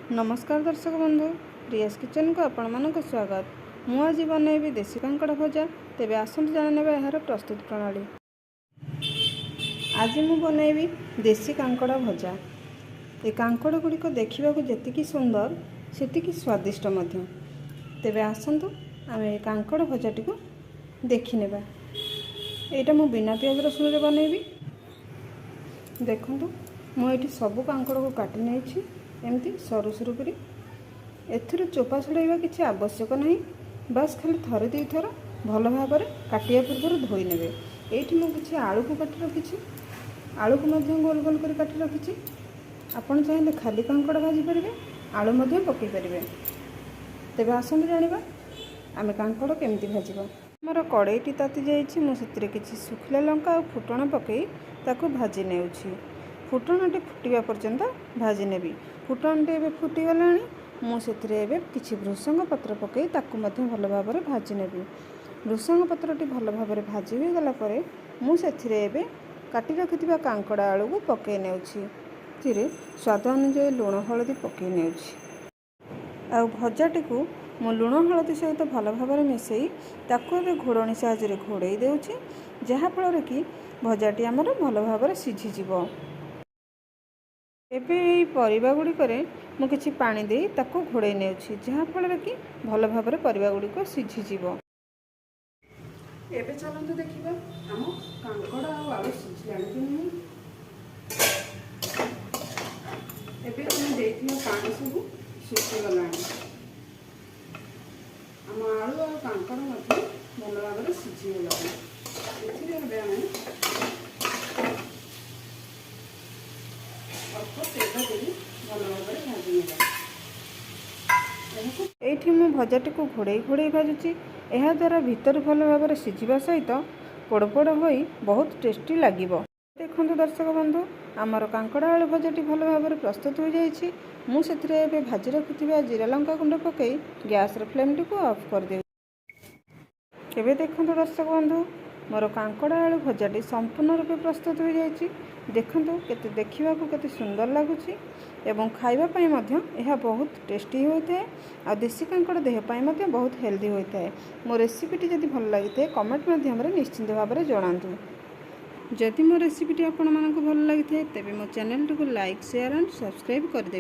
ନମସ୍କାର ଦର୍ଶକ ବନ୍ଧୁ, ରିୟାସ୍ କିଚେନକୁ ଆପଣମାନଙ୍କୁ ସ୍ୱାଗତ। ମୁଁ ଆଜି ବନେଇବି ଦେଶୀ କାଙ୍କଡ଼ ଭଜା। ତେବେ ଆସନ୍ତୁ ଜାଣିନେବା ଏହାର ପ୍ରସ୍ତୁତ ପ୍ରଣାଳୀ। ଆଜି ମୁଁ ବନେଇବି ଦେଶୀ କାଙ୍କଡ଼ ଭଜା। ଏ କାଙ୍କଡ଼ ଗୁଡ଼ିକ ଦେଖିବାକୁ ଯେତିକି ସୁନ୍ଦର, ସେତିକି ସ୍ୱାଦିଷ୍ଟ ମଧ୍ୟ। ତେବେ ଆସନ୍ତୁ ଆମେ ଏ କାଙ୍କଡ଼ ଭଜାଟିକୁ ଦେଖିନେବା। ଏଇଟା ମୁଁ ବିନା ପିଆଜ ରସୁଣରେ ବନେଇବି। ଦେଖନ୍ତୁ, ମୁଁ ଏଇଠି ସବୁ କାଙ୍କଡ଼କୁ କାଟି ନେଇଛି ଏମିତି ସରୁ ସରୁ କରି। ଏଥିରୁ ଚୋପା ଛଡ଼ାଇବା କିଛି ଆବଶ୍ୟକ ନାହିଁ, ବାସ୍ ଖାଲି ଥରେ ଦୁଇଥର ଭଲ ଭାବରେ କାଟିବା ପୂର୍ବରୁ ଧୋଇ ନେବେ। ଏଇଠି ମୁଁ କିଛି ଆଳୁକୁ କାଟି ରଖିଛି। ଆଳୁକୁ ମଧ୍ୟ ଗୋଲ ଗୋଲ କରି କାଟି ରଖିଛି। ଆପଣ ଚାହିଁଲେ ଖାଲି କାଙ୍କଡ଼ ଭାଜି ପାରିବେ, ଆଳୁ ମଧ୍ୟ ପକାଇ ପାରିବେ। ତେବେ ଆସନ୍ତୁ ଜାଣିବା ଆମେ କାଙ୍କଡ଼ କେମିତି ଭାଜିବା। ଆମର କଡ଼େଇଟି ତାତି ଯାଇଛି। ମୁଁ ସେଥିରେ କିଛି ଶୁଖିଲା ଲଙ୍କା ଆଉ ଫୁଟଣ ପକାଇ ତାକୁ ଭାଜି ନେଉଛି। ଫୁଟଣଟି ଫୁଟିବା ପର୍ଯ୍ୟନ୍ତ ଭାଜି ନେବି। ଫୁଟଣଟି ଏବେ ଫୁଟିଗଲାଣି। ମୁଁ ସେଥିରେ ଏବେ କିଛି ଭୃସଙ୍ଗ ପତ୍ର ପକାଇ ତାକୁ ମଧ୍ୟ ଭଲ ଭାବରେ ଭାଜି ନେବି। ଭୃସଙ୍ଗ ପତ୍ରଟି ଭଲ ଭାବରେ ଭାଜି ହୋଇଗଲା ପରେ ମୁଁ ସେଥିରେ ଏବେ କାଟି ରଖିଥିବା କାଙ୍କଡ଼ ଆଳୁକୁ ପକାଇ ନେଉଛି। ଏଥିରେ ସ୍ୱାଦ ଅନୁଯାୟୀ ଲୁଣ, ହଳଦୀ ପକାଇ ନେଉଛି। ଆଉ ଭଜାଟିକୁ ମୁଁ ଲୁଣ ହଳଦୀ ସହିତ ଭଲ ଭାବରେ ମିଶାଇ ତାକୁ ଏବେ ଘୋଡ଼ଣୀ ସାହାଯ୍ୟରେ ଘୋଡ଼େଇ ଦେଉଛି, ଯାହାଫଳରେ କି ଭଜାଟି ଆମର ଭଲ ଭାବରେ ସିଝିଯିବ। ଏବେ ଏଇ ପରିବା ଗୁଡ଼ିକରେ ମୁଁ କିଛି ପାଣି ଦେଇ ତାକୁ ଘୋଡ଼େଇ ନେଉଛି, ଯାହାଫଳରେ କି ଭଲ ଭାବରେ ପରିବା ଗୁଡ଼ିକ ସିଝିଯିବ। ଏବେ ଚାଲନ୍ତୁ ଦେଖିବା ଆମ କାଙ୍କଡ଼ ଆଉ ଆଳୁ ସିଝିଲାଣି କି ନାହିଁ। ଏବେ ଆମେ ଦେଇଥିବା ପାଣି ସବୁ ଶୁଖିଗଲାଣି। ଆମ ଆଳୁ ଆଉ କାଙ୍କଡ଼ ମଧ୍ୟ ଭଲ ଭାବରେ ସିଝିଗଲାଣି। ଏଥିରେ ଏବେ ଆମେ ଅଳ୍ପ ତେଲ ଦେଇ ଭଲ ଭାବରେ ଭାଜି ନେବା ଏହାକୁ। ଏଇଠି ମୁଁ ଭଜାଟିକୁ ଘୋଡ଼େଇ ଘୋଡ଼େଇ ଭାଜୁଛି। ଏହାଦ୍ୱାରା ଭିତରୁ ଭଲ ଭାବରେ ସିଝିବା ସହିତ ପୋଡ଼ ପୋଡ଼ ହୋଇ ବହୁତ ଟେଷ୍ଟି ଲାଗିବ। ଦେଖନ୍ତୁ ଦର୍ଶକ ବନ୍ଧୁ, ଆମର କାଙ୍କଡ଼ ଆଳୁ ଭଜାଟି ଭଲ ଭାବରେ ପ୍ରସ୍ତୁତ ହୋଇଯାଇଛି। ମୁଁ ସେଥିରେ ଏବେ ଭାଜି ରଖିଥିବା ଜିରା ଲଙ୍କା ଗୁଣ୍ଡ ପକାଇ ଗ୍ୟାସ୍ର ଫ୍ଲେମ୍ଟିକୁ ଅଫ୍ କରିଦେଉଛି। ଏବେ ଦେଖନ୍ତୁ ଦର୍ଶକ ବନ୍ଧୁ, ମୋର କାଙ୍କଡ଼ ଆଳୁ ଭଜାଟି ସମ୍ପୂର୍ଣ୍ଣ ରୂପେ ପ୍ରସ୍ତୁତ ହୋଇଯାଇଛି। ଦେଖନ୍ତୁ, କେତେ ଦେଖିବାକୁ କେତେ ସୁନ୍ଦର ଲାଗୁଛି ଏବଂ ଖାଇବା ପାଇଁ ମଧ୍ୟ ଏହା ବହୁତ ଟେଷ୍ଟି ହୋଇଥାଏ। ଆଉ ଦେଶୀ କାଙ୍କଡ଼ ଦେହ ପାଇଁ ମଧ୍ୟ ବହୁତ ହେଲ୍ଦି ହୋଇଥାଏ। ମୋ ରେସିପିଟି ଯଦି ଭଲ ଲାଗିଥାଏ, କମେଣ୍ଟ ମାଧ୍ୟମରେ ନିଶ୍ଚିନ୍ତ ଭାବରେ ଜଣାନ୍ତୁ। ଯଦି ମୋ ରେସିପିଟି ଆପଣମାନଙ୍କୁ ଭଲ ଲାଗିଥାଏ, ତେବେ ମୋ ଚ୍ୟାନେଲଟିକୁ ଲାଇକ୍, ସେୟାର ଆଣ୍ଡ ସବସ୍କ୍ରାଇବ୍ କରିଦେବେ।